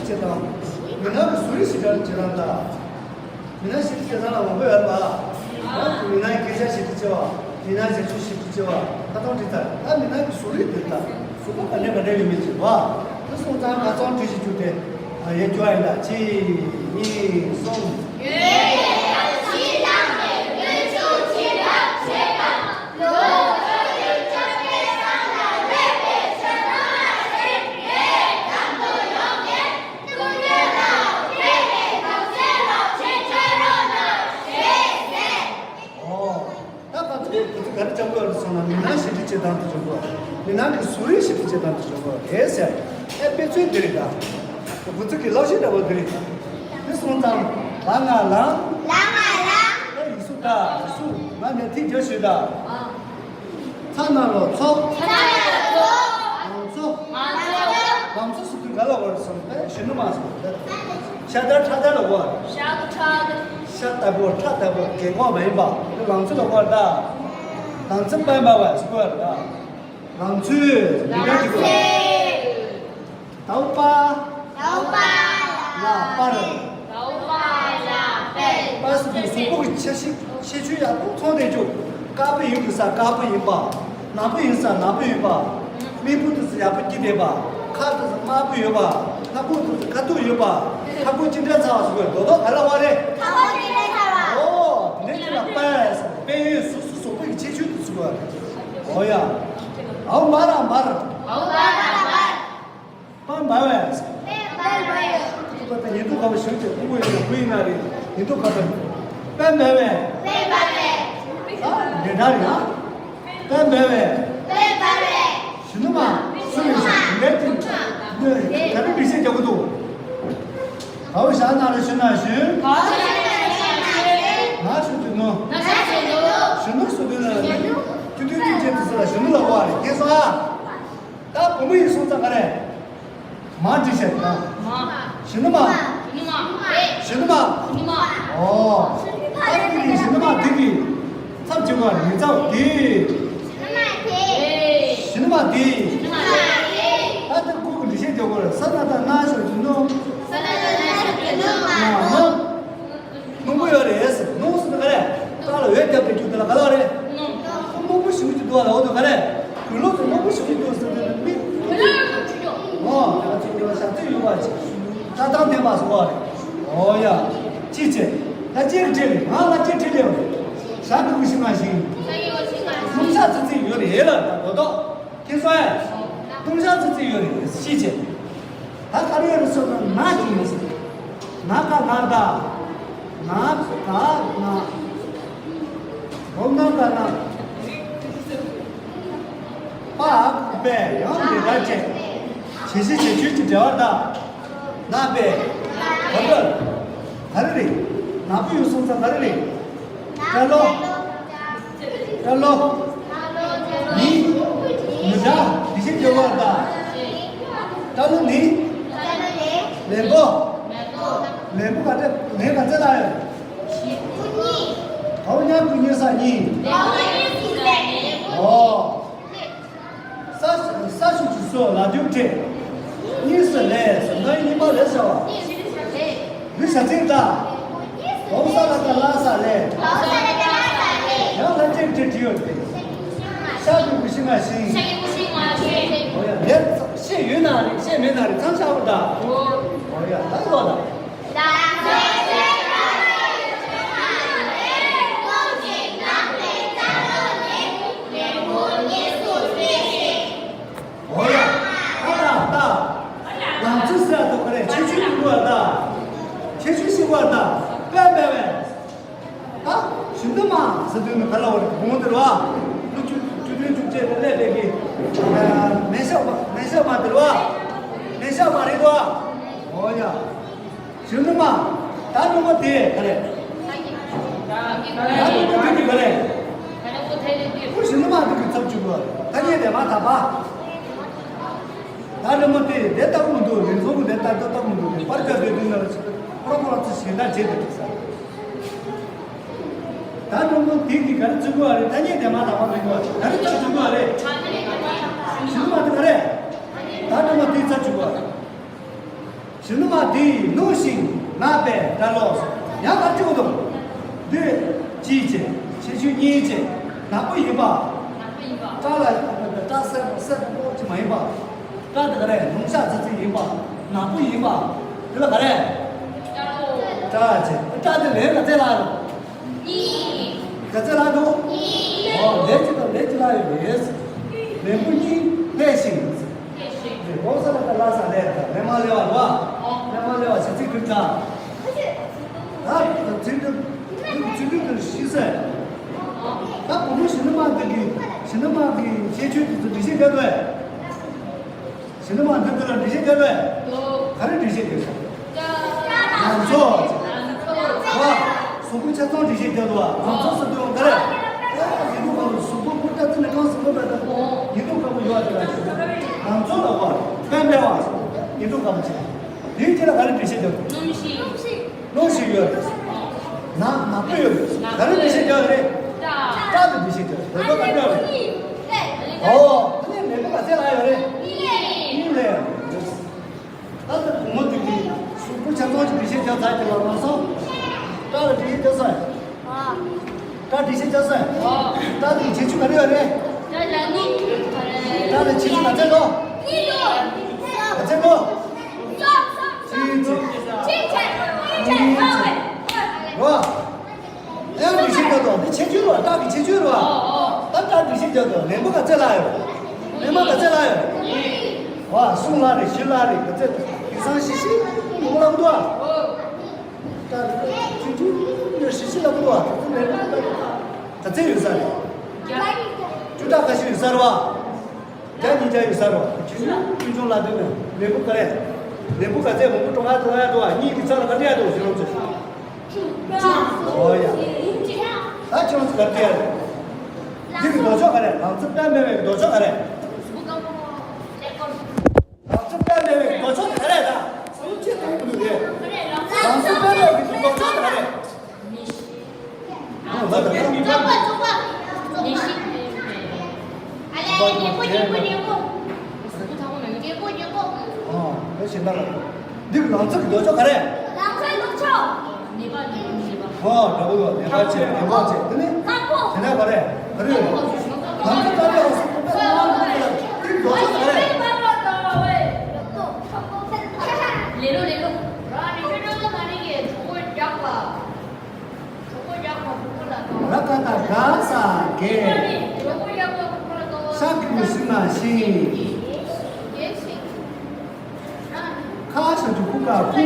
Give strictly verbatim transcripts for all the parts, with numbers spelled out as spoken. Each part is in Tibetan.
ཅེས་དང་། མི་སྣང་གི་བཟོ་རིག་ཞིབ་ཕྲ་བྱེད་སྟངས་དང་། མི་སྣང་ཞིབ་ཕྲ་བྱེད་སྟངས་ལ་མང་པོ་ཡོད་པ། ཡང་མི་སྣང་གི་སྐད་ཆ་ཞིབ་ཕྲ་བྱེད་པ། མི་སྣང་བྱ་སྤྱོད་ཞིབ་ཕྲ་བྱེད་པ། ཁ་ཐོང་བྲིས་ཚར། ད་མི་སྣང་གི་བཟོ་རིག་དེ་དང་བཟོ་པ་ག་ནས་ག་འདྲ་ཡོད་མེད་ཅེས་པ། དེ་སོང་ཙང་ཁ་ཚང་བྲིས་ཤིག་བཅུག་སྟེ། ཡར་རྒྱུག་ཡིན་ད། གཅིག་གཉིས་གསུམ། ཨོ། ད་ག་ཚོད་ཁོ་ཚོ་ག་རེ་སྦྱང་དགོས་རེད་ཟེར་ན། མི་སྣང་ཞིབ་ཕྲ་བྱེད་སྟངས་དེ་སྦྱང་དགོས། མི་སྣང་གི་བཟོ་རིག་ཞིབ་ཕྲ་བྱེད་སྟངས་དེ་སྦྱང་དགོས་རེད་ཟེར། ཨེ་དཔེ་མཚོན་འདི་རེད་ད། ཁོ་ཚོ་གི་ལག་ཤེས་འདྲ་པོ་འདི་རེད། འདི་སོང་ཙང་། ལ་ང་ལང་། ལ་ང་ལང་། ད་ཡིག་གཟུགས་ད་ཡིག་གཟུགས། ང་ནས་ཐིག་རྒྱག་ཞུས་ད། ཚ་ན་ལོ་ཚོ། ཚ་ན་ལོ་ཚོ། ལང་ཚོ། ལང་ཚོ། ལང་ཚོ་ཟེར་དུས་ག་ལ་བར་སོང་སྟེ་གཞོན་ནུ་མ་ཟེར་ཏེ། ཤ་དར་ཁྲ་དར་ལ་བར། ཤ་དར་ཁྲ་དར། ཤ་དར་པོ་ཁྲ་དར་པོ་རྒན་གོག་མ་ཡིན་པ། དེ་ལང་ཚོ་ལ་བར་ད། ལང་ཚོ་པན་པ་བ་ཟེར་བར་ད། ལང་ཚོས་མི་འདྲ་གི་བར། དའུ་པ། དའུ་པ། ལ་པར། དའུ་པ་ལ་པར། པ་ཟེར་དུས་གཟུགས་པོ་གི་ཁྱད་གཞི་ཁྱད་ཆོས་ཡག་པོ་མཚོན་བསྡད་རྒྱུ། དཀར་པོ་ཡིན་དགོས་ས་དཀར་པོ་ཡིན་པ། ནག་པོ་ཡིན་ས་ནག་པོ་ཡིན་པ། མིག་སྤུ་དེ་ཚོ་ཡག་པོ་སྐྱེས་བསྡད་པ། ཁ་དེ་ཚོ་དམར་པོ་ཡོད་པ། སྣ་ཁུང་དེ་ཚོ་ཁ་ཐུག་ཡོད་པ། ཁ་ཁུང་ཅི་འདྲ་ཚ་བ་ཟེར་བའི་རྡོག་རྡོག་ག་ལ་བ་རེད། ཁ་ཁུང་ཅི་འདྲ་ཚ་བ། ཨོ། དེ་འདྲ་ཅིག་ལ་པ་ཟེར། དཔལ་ཡོན་གཟུགས་སུ་གཟུགས་པོ་ཡི་ཁྱད་ཆོས་དེ་ཚོ་ག་རེད། ཨོ་ཡ། ཨའུ་འབར་ར་འབར། ཨའུ་འབར་ར་འབར། པ་འབར་བས། པ་འབར་བས། ཁོ་པ་ད་ཉིན་ཐོ་ཁ་བ་ཞུ་ཅེས་ཁོ་བོ་ཡོད་ན་བུ་ཡིན་ན་རེད། ཉིན་ཐོ་ཁ་པ་པ་འབར་བས། པ་འབར་བས། ཨ་འདྲེ་འདྲ་རེད་ཨ། པ་འབར་བས། པ་འབར་བས། གཞོན་ནུ་མ་སུ་རེད་ཟེར་འདྲེ་དེ་ག་རེ་འགྲེལ་བཤད་རྒྱག་གི་འདུག་གའུ་ཞག་ན་རེ་ཞུ་ན་ཞུ། གའུ་ཞག་ན་རེ་ཞུ་ན་ཞུ། ང་ཞུ་དུ་ནོ། ང་ཞུ་དུ་ནོ། གཞོན་ནུ་སུ་དུ་ན་ནི། ཅུ་དུ་ཅུ་ཅེ་དུ་སུ་ལ་གཞོན་ནུ་ལ་བ་རེད་ཁྱེད་སོང་ཨ། ད་བུ་མོ་ཡིན་སོང་ཙང་ག་རེ། མ་འདྲི་བཤད་ན། མ། གཞོན་ནུ་མ། གཞོན་ནུ་མ། གཞོན་ནུ་མ། གཞོན་ནུ་མ། ཨོ། ད་དེ་གི་གཞོན་ནུ་མ་དེ་གི་ཚབ་བྱེད་པ་ཡིན་ཚབ་དེ། གཞོན་ནུ་མ་དེ། གཞོན་ནུ་མ་དེ། གཞོན་ནུ་མ་དེ། ད་དེ་ཁོ་གི་འདྲི་བཤད་རྒྱག་དགོས་རེད། ས་ན་ད་ན་ཞོ་གཞོན་ནུ། ས་ན་ད་ན་ཞོ་གཞོན་ནུ། ན་ནོ། སྣུམ་པོ་ཡོད་རེད། སྣུམ་པོ་ཟེར་ན་ག་རེ། རྟགས་ལ་འོད་བརྒྱབ་པའི་རྒྱུ་དེ་ལ་ག་ལ་རེད། སྣུམ། སྣུམ་པོ་ཞིམ་གྱི་འདུག་བ་ལ་འོ་དེ་ག་རེ། དགུན་ལོ་དུ་སྣུམ་པོ་ཞིམ་གྱི་འདུག་ཟེར་ནས་མི། ཨོ། ད་ཚོ་ཡོད་ཞག་ཚོད་ཡོད་བ་ཅིག་ད་ཐང་འཐེན་པ་སོ་བ་རེད། ཨོ་ཡ། ཅི་བྱེད། ལ་ཅེར་བྲིས་ལེ། ང་ལ་ཅེར་བྲིས་ལེ། ཞག་དུ་གུ་ཤི་མ་ཤི། སྣུམ་ཞག་ཚོད་ཚོད་ཡོད་རེད་ལ་ད་དོ་དོ། ཁྱེད་ཚོ་ཨེ། ལྟུང་བཤགས་ཙི་ཙི་ཡོད་རེད་ཤེས་བྱེད། ད་ག་རེ་ཡོད་རེད་ཟེར་ན་ན་གི་ཡིན་ཟེར། ན་ག་ན་ད། ན་ག་ན། སྒོམ་ན་ག་ན། པ་པས་ཡང་འདི་ལྟར་བྱས། བྱེད་གཞི་བྱེད་ཆོས་ཀྱི་འབྲེལ་བར་ད། ན་པས། ག་རེ། ག་རེ་རེད། ན་པོ་ཡོད་སོང་ཙང་ག་རེ་རེད། སྐྲ་ལོ། སྐྲ་ལོ། ནི། མི་འདྲ་དེ་བཞིན་འགྱུར་བ་དང་། སྐྲ་ལོ་ནི། ལན་པོ། ལན་པོ་ག་ཚད་ལན་ག་ཚད་ལ་ཡོད། གའུ་ཉ་ཀུ་ཉི་ས་གཉིས། ཨོ། ས་ས་ཞུ་ཅི་སོ་ལ་རྒྱུག་ཁྲེ། གཉིས་སུ་ལས་སུ་ན་གཉིས་པ་ལས་བྱ་བ། འདི་བྱ་ཚིག་ལྟ། འོག་ས་ལ་ད་ལ་ས་ལས། ཡང་ལ་ཅེག་ཁྲེ་བྲིས་ཡོད་དེ། ཤ་གི་གུ་ཤི་ང་ཤིང་། ཤ་གི་གུ་ཤི་ང་ཤིང་། འོ་ཡ་ལས་ཤེས་ཡོད་ན་རེད་ཤེས་མེད་ན་རེད་ཚང་ཤ་བོ་ད། འོ་ཡ་ད་ལོ་ད། འོ་ཡ། ཨ་ད་ད། ལང་ཚོ་ཟེར་ཡ་ད་ག་རེ་ཁྱད་ཆོས་ཀྱི་བཀོད་ད། ཁྱད་ཆོས་ཤིག་བཀོད་ད། དཔེ་མེད་པས། ད་གཞོན་ནུ་མ་ཟེར་དུས་ནི་ག་ལ་བ་རེད་གོང་དེ་རེད་བ། ལོ་བཅུ་བཅུ་བདུན་བཅུ་བརྒྱད་དུ་སླེབས་པའི་གི། མེ་ཤ་མ་མེ་ཤ་མ་དེ་རེད་བ། མེ་ཤ་མ་རེད་བ། འོ་ཡ། གཞོན་ནུ་མ། ད་སློབ་མ་དེ་ག་རེ། ད་སློབ་མ་དེ་གི་ག་རེ། ཁོ་གཞོན་ནུ་མ་དེ་གི་ཚབ་བྱུང་བ་ད་ངས་དེ་མ་ད་པ། ད་སློབ་མ་དེ་དེ་ལྟ་བུ་མི་འདུག་ལེན་ཚོགས་ཀྱི་དེ་ལྟ་ལྟ་བུ་མི་འདུག་ལེན་པར་བརྒྱབ་དེ་དུས་ན་ཁོ་རང་ཁོ་རང་ཚོ་གཞན་དག་བྱེད་དེ་འདུག་ས། ད་སློབ་མ་དེ་གི་ག་རེ་བྱུང་བ་རེད་ད་ངས་དེ་མ་ད་པ་མི་འདུག་ག་རེ་ཚབ་བྱུང་བ་རེད། གཞོན་ནུ་མ་དེ་ག་རེ། ད་སློབ་མ་དེ་ཚབ་བྱུང་བ་རེད། གཞི་ནུ་མ་དེ་ཡིས་ནུ་ཞིང་ནག་པའི་སྒྲ་སློང་། ཡང་ལ་གཅིག་ཏུ་འདོད་ཅི་བྱེད། ཁྱད་ཆོས་གཉིས་བྱེད། ནག་པོ་ཡིན་པ། སྐྲ་ལ་སྐྲ་སེར་པོ་སེར་པོ་ཅིག་མ་ཡིན་པ། སྐྲ་དེ་ག་རེ་ལུང་ཤ་ཙི་ཙི་ཡིན་པ། ནག་པོ་ཡིན་པ། དེ་ལ་ག་རེ། སྐྲ་བྱེད། སྐྲ་དེ་ལན་ག་ཚད་ལ། ག་ཚད་ལ་འདུག་ཨོ་ལན་གཅིག་དང་ལན་གཅིག་ལ་ཡོད་རེད། ལན་པོ་གཉིས་ལྷས་ཤིང་། ལྷས་ཤིང་། གོང་ས་ལ་ལ་ས་ལས་ལན་མ་ལས་བ་ལ། ལན་མ་ལས་བ་ཞེས་ཚིག་གྲུབ་ད། ད་ཚིག་གྲུབ་ཚིག་གྲུབ་དེར་ཤི་ས། ད་བུ་མོ་གཞི་ནུ་མ་འདི་གི་གཞི་ནུ་མ་གི་ཁྱད་ཆོས་དེ་ཚོ་འགྲེལ་བཤད་རྒྱག་དགོས། གཞི་ནུ་མ་འདི་ཚོ་ལ་འགྲེལ་བཤད་རྒྱག་དགོས། ག་རེ་འགྲེལ་བཤད་རྒྱག་ས། ལང་ཚོ། བ། གཟུགས་པོ་ཆ་ཚང་འགྲེལ་བཤད་རྒྱག་དགོས། ལང་ཚོ་ཟེར་དུས་ག་རེ། ཡིན་དུ་ག་བུ་གཟུགས་པོ་ཕུ་ཏ་ཙི་ནི་གང་ཟེར་བ་ད། ཡིན་དུ་ག་བུ་ཡོད་དེ་ལ། ལང་ཚོ་ལ་བ། པད་མེ་བ། ཡིན་དུ་ག་བུ་ཆེ། དེའི་རྗེས་ལ་ག་རེ་འགྲེལ་བཤད་རྒྱག་དགོས། སྣུམ་ཞིག་ཡོད་རེད། ནག་པོ་ཡོད་རེད། ག་རེ་འགྲེལ་བཤད་རྒྱག་རེད། སྐྲ་དེ་འགྲེལ་བཤད་རྒྱག་རེད། ལོ་ག་འདྲ་རེད། ཨོ། ཨ་ནི་ལེན་པོ་ག་ཚད་ལ་ཡོད་རེད། གཉིས་ལ་ཡོད་རེད། ད་ལྟ་བུ་མོ་དེ་གིས་གཟུགས་པོ་ཆ་ཚང་གི་འགྲེལ་བཤད་རྒྱག་ཚར་གྱི་ལ་མ་སོང་། སྐྲ་ལ་འགྲེལ་བཤད་རྒྱག་སོང་། སྐྲ་འགྲེལ་བཤད་རྒྱག་སོང་། སྐྲ་དེ་ཁྱད་ཆོས་ག་རེ་ཡོད་རེད། སྐྲ་ལ་ནི། སྐྲ་ལ་ཁྱད་ཆོས་ག་ཚད་འདུག་ག་ཚད་འདུག་གཅིག་གཅིག་གཉིས་གཅིག་རོ། ཨེ་འགྲེལ་བཤད་རྒྱག་དོ། འདི་ཁྱད་ཆོས་རོ། སྐྲ་གི་ཁྱད་ཆོས་རོ། ད་སྐྲ་འགྲེལ་བཤད་རྒྱག་དོ། ལེན་པོ་ག་ཚད་ལ་ཡོད། ལེན་པོ་ག་ཚད་ལ་ཡོད། བ་གསུམ་ལ་རེ་བཞི་ལ་རེ་ག་ཚད་དེང་སང་ཤི་ཤི་མོ་ལ་འདུག་ཨ། ད་ཆུང་ཆུང་ཆུང་ཆུང་ཤི་ཤི་ལ་འདུག་ཨ། ད་ཚོད་ལེན་པོ་ག་ཚད་ཡོད་ས་རེད། བཅུ་ཕྲག་ཁ་ཤས་ཡོད་ས་རེད་བ། བརྒྱ་ཉིས་བརྒྱ་ཡོད་ས་རེད་བ། ཆུང་ཆུང་ཆུང་ཆུང་ལ་འདུག་ནས་ལེན་པོ་ག་རེ། ལེན་པོ་ག་ཚད་མང་པོ་གཏོང་ཡ་གཏོང་ཡ་འདུག་ཨ། གཉིས་ཀྱི་རྩ་ལ་ག་འདྲ་ཡ་འདུག་ཞེས་ལོངས་ཚེ། ཨོ་ཡ། ད་ཁྱོད་ཚོ་ག་རེ་ཡ་རེད། འདི་གི་ལྡོག་ཕྱོགས་ག་རེ། ལང་ཚོ་པད་མེད་པའི་ལྡོག་ཕྱོགས་ག་རེ། ལང་ཚོ་པད་མེད་པའི་ལྡོག་ཕྱོགས་ག་རེ། ད་ཚོ་ཆེ་ཐུང་གི་ལུགས་རེད། ལང་ཚོ་པད་མེད་པའི་ལྡོག་ཕྱོགས་ག་རེ། ཨ་ལས་ལས་པོ་ཉེ་པོ་ཉེ་པོ། ཨ་ལས་ཞེ་ན་ལ། འདི་གི་ལང་ཚོ་གི་ལྡོག་ཕྱོགས་ག་རེ། ལང་ཚོའི་ལྡོག་ཕྱོགས། ནེ་པ་ནེ་པ་ནེ་པ། ཨོ་འདྲ་པོ་ཡོད། ནེ་པ་ཆེ་ནེ་པ་ཆེ་དེ་ནི། དཀར་པོ། དེ་ནས་ག་རེ་ག་རེ་ཡོད། ལང་ཚོ་ག་རེ་ཡོད། འདི་གི་ལྡོག་ཕྱོགས་ག་རེ། ལེ་ལོ་ལེ་ལོ། ར་ནི་ཁྱོད་ཀྱང་ལ་མ་ནི་གི་གྲོགས་པོ་རྒྱག་པ། ར་ཀ་ཏ་ག་ས་གེ། ཤ་ཀུ་ཤི་མ་ཤི། ཁ་ཤ་ཏུ་ཁུ་ག་ཁུ།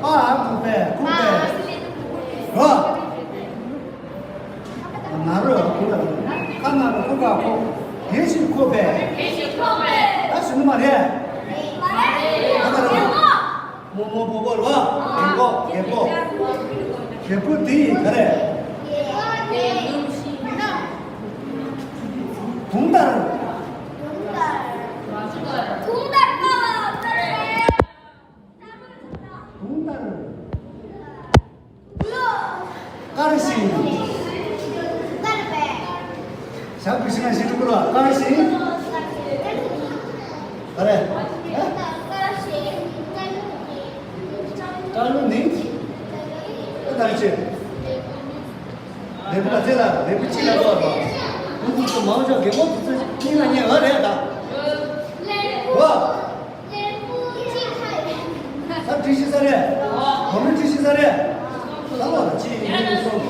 པ་ཨ་ཁུ་པེ་ཁུ་པེ། རོ། ན་རོ་ཁུ་ལ། ཁ་ན་རོ་ཁུ་ག་ཁུ། གེ་ཤི་ཁུ་པེ། ད་ཤི་ནི་མ་རེད། ད་ག་རེད། མོ་མོ་བོ་བོ་རོ། རྒད་པོ་རྒད་པོ། རྒད་པོ་དེ་ཡིན་ག་རེ། གུང་ལྟར། གུང་ལྟར། དཀར་ཞིང་། ཞབས་ཀྱི་ཤིང་ཤིང་ཏུ་བཀུར་བ་དཀར་ཞིང་། ག་རེ། ཨ། དཀར་ལུགས་ནི། ཨ་དཀར་ཞིང་། ལེགས་པོ་ལ་ཚེ་ལ་ལེགས་པོ་ཅི་ལ་བཀོད་པ། ཁོང་ཚོ་མང་ཤོས་རྒན་གོག་ཚོ་སྙིང་ལ་ཉེ་བ་རེད་ད། བ། ས་བྲིས་ཤི་ས་རེད། བ་མོ་བྲིས་ཤི་ས་རེད། ལ་ལ་ལ་ཅི་ཡིན་ཡིན་སོང་།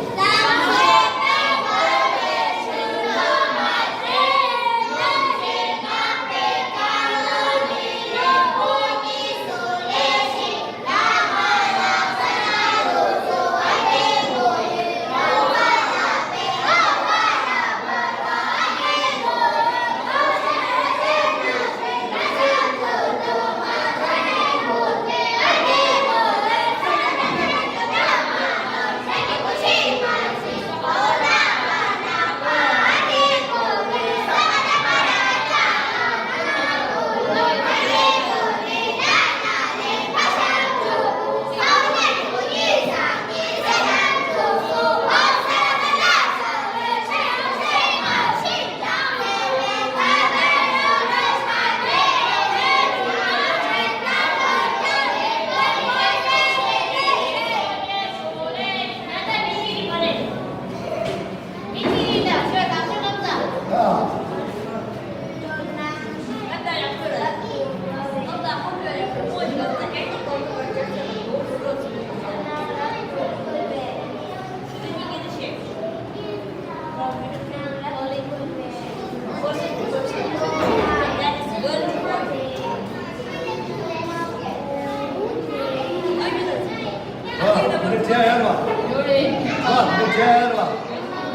ཡ་ཡ་ལ། ཡོད་རེད། ཨ་ཁོ་ཇ་ཡ་ལ།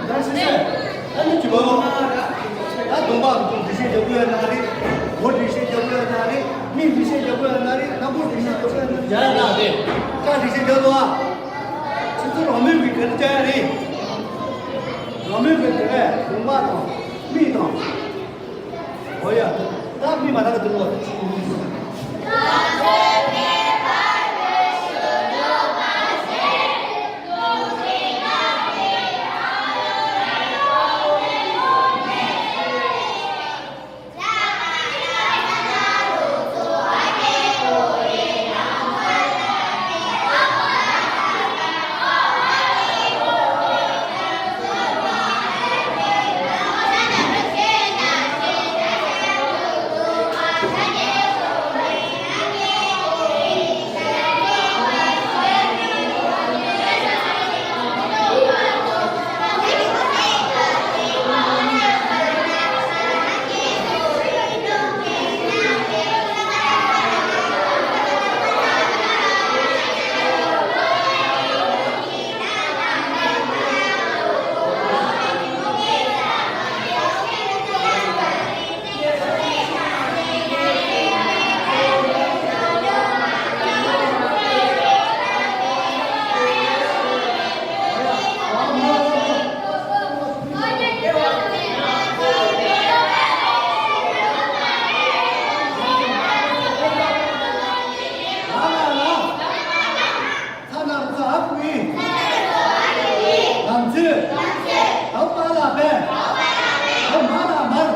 ད་སི་སེ། ཨ་ནི་ཅི་བ་ལོ། ད་གདོང་པ་གདོང་འགྲེལ་བཤད་རྒྱབ་དགོས་ཡ་ན་རེད། འོ་འགྲེལ་བཤད་རྒྱབ་དགོས་ཡ་ན་རེད། མི་འགྲེལ་བཤད་རྒྱབ་དགོས་ཡ་ན་རེད། ན་པོ་འགྲེལ་བཤད་རྒྱབ་དགོས་ཡ་ན་རེད། ཇ་ཡ་ལ་རེད། ཀ་འགྲེལ་བཤད་རྒྱབ་དགོས་ཨ། ཁྱེད་ཚོ་རང་མོས་ཀྱི་ག་རེ་ཇ་ཡ་རེད། རང་མོས་ཀྱི་དེ་རེད། གདོང་པ་དང་། མི་དང་། འོ་ཡ། ད་མི་མ་དག་གི་དུ་ལོ། ཚ་ན་ཚ་ཨ་ཁུ་ཨི། ལམ་ཚུལ། ལམ་ཚུལ། ལམ་པ་ལ་པས། ལམ་མ་ལ་མར།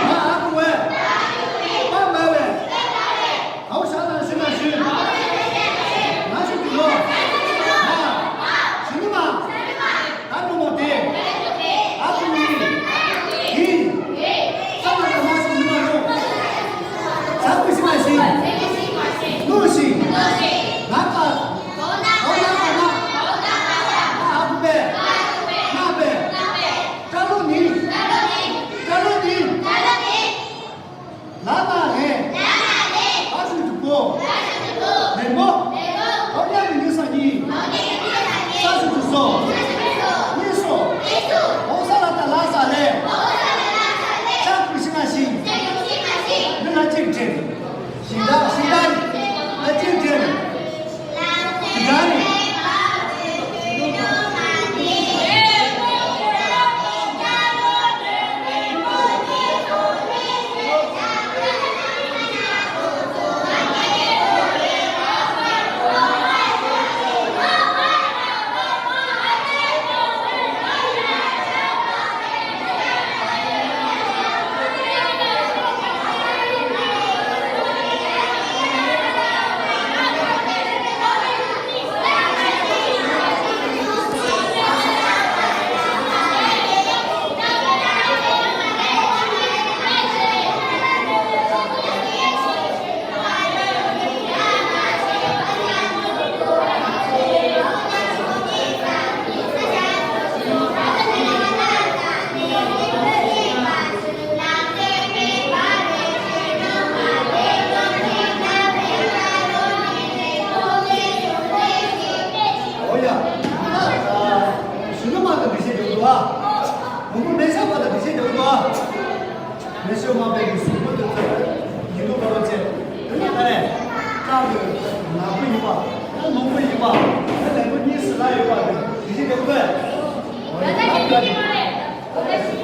མ་ཨ་ཁུ་བས། པ་མ་བས། ཨའོ་ཤ་ན་ཤི་ན་ཤི། ན་ཤི་དུ་ལོ། མ། ཤི་ནུ་མ། ད་ནུ་མོ་དེ། ཨ་ཁུ་ནི། ཡི། ས་མ་ད་མ་ཤི་ནུ་མ་ལོ། ས་ཁུ་ཤི་མ་ཤི། ནུ་ཤི། ན་ཀ་ཨོ་ན་ཀ་ན། ཨ་ཁུ་པེ། ན་པེ། ཀྲ་ལོ་ནི། ཀྲ་ལོ་ནི། ལ་ན་ལེ། ཨ་ཞུ་དུ་པོ། ལེ་མོ། ཨོ་ཡ་ནི་ནི་ས་ནི། ས་ཞུ་དུ་སོ། ནི་སོ། ཨོ་ས་ལ་ད་ལ་ས་ལེ། ཤ་ཀུ་ཤི་ན་ཤི། ནི་ལ་ཅིག་ཅེ། ཤིང་རྟ་ཤིང་རྟ་ནི་ལ་ཅིག་ཅེ། ཤིང་རྟ་ནི། ཨོ་ཡ། ཞི་ལུ་མ་གི་འགྲེལ་བཤད་ཡོད་འདུག་ཨ། མུ་མུ་མེ་ཤ་པ་དང་འགྲེལ་བཤད་ཡོད་འདུག་ཨ། མེ་ཤ་མ་པའི་གི་གཟུགས་པོ་དེ་ཚོ་ཡིན་འདུག་ག་རོ་ཆེ། དེ་ནས་ད་རེས་སྐྲ་གི་ནག་པོ་ཡིན་པ། ད་རླུང་པོ་ཡིན་པ། ད་ལན་པོ་གཉིས་སུ་ལ་ཡོད་པ་དེ་འགྲེལ་བཤད་ཡོད་འདུག་ཨ། ཨོ་ཡ། ད་ད་ད།